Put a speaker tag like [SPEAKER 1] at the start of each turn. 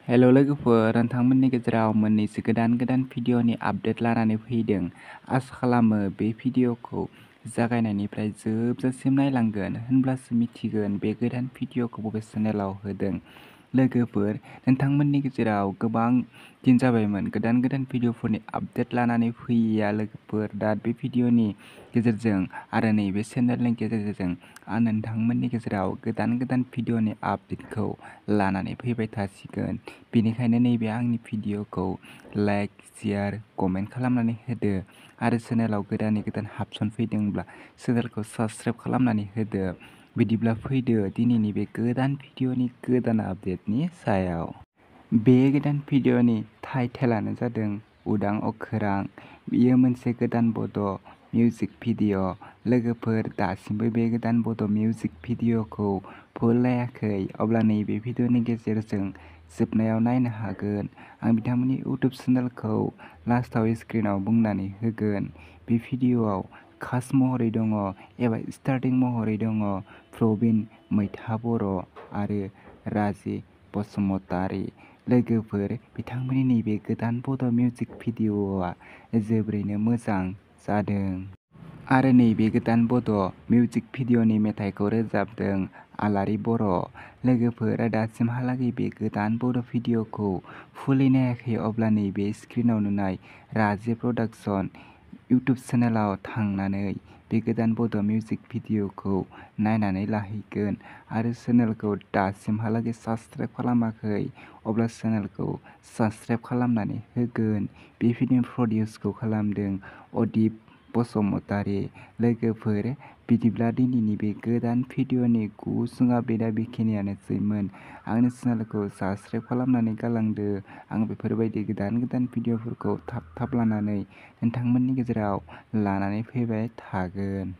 [SPEAKER 1] हेल' लोगोफोर, नोंथांमोननि गेजेराव मोननैसो गोदान भिडिअ'नि आपडेट लानानै फैदों। आसा खालामो बे भिडिअ'खौ जागायनायनिफ्राय जोबजासिम नायलांगोन, होनब्लासो मिथिगोन बे गोदान भिडिअ'खौ बबे चेनेलाव होदों। लोगोफोर, नोंथांमोननि गेजेराव गोबां दिन जाबायमोन गोदान भिडिअ'फोरनि आपडेट लानानै फैयैया लोगोफोर। दा बे भिडिअ'नि गेजेरजों आरो नैबे चेनेलनि गेजेरजों आं नोंथांमोननि गेजेराव गोदान भिडिअ'नि आपडेटखौ लानानै फैबाय थासिगोन। बेनिखायनो नैबे आंनि भिडिअ'खौ लाइक, शेयार, कमेन्ट खालामनानै होदो आरो चेनेलाव गोदान हाबसन फैदोंब्ला चेनेलखौ साबस्क्राइब खालामनानै होदो। बिदिब्ला फैदो दिनैनि बे गोदान भिडिअ'नि गोदान आपडेटनि सायाव। बे गोदान भिडिअ'नि टाइटेलानो जादों उदां अखोरां। बेयो मोनसे गोदान बड' मिउजिक भिडिअ'। लोगोफोर, दासिमबो बे गोदान बड' मिउजिक भिडिअ'खौ फुल नायाखै, अब्ला नैबे भिडिअ'नि गेजेरजों जोबनायाव नायनो हागोन। आं बिथांमोननि इउटुब चेनेलखौ लास्टआव स्क्रिनआव बुंनानै होगोन। बे भिडिअ'आव कास्ट महरै दङ एबा स्टारटिं महरै दङ प्रबिन मैथा बर' आरो राजि बसुमतारी। लोगोफोर, बिथांमोननि नैबे गोदान बड' मिउजिक भिडिअ'आ जोबोरैनो मोजां जादों। आरो नैबे गोदान बड' मिउजिक भिडिअ'नि मेथाइखौ रोजाबदों आलारि बर'। लोगोफोर, दासिमहालागै बे गोदान बड' भिडिअ'खौ फुलै नायाखै, अब्ला नैबे स्क्रिनआव नुनाय राजि प्रडाक्सन इउटुब चेनेलाव थांनानै बे गोदान बड' मिउजिक भिडिअ'खौ नायनानै लाहैगोन आरो चेनेलखौ दासिमहालागै साबस्क्राइब खालामाखै, अब्ला चेनेलखौ साबस्क्राइब खालामनानै होगोन। बे भिडिअ प्रडिउसखौ खालामदों अदिप बसुमतारी। लोगोफोर, बिदिब्ला दिनैनि बे गोदान भिडिअ'नि गुसुं आपडेटआ बेखिनियानोसैमोन। आंनि चेनेलखौ साबस्क्राइब खालामनानै गालांदो। आं बेफोरबायदि गोदान भिडिअ'फोरखौ थाब लानानै नोंथांमोननि गेजेराव लानानै फैबाय थागोन।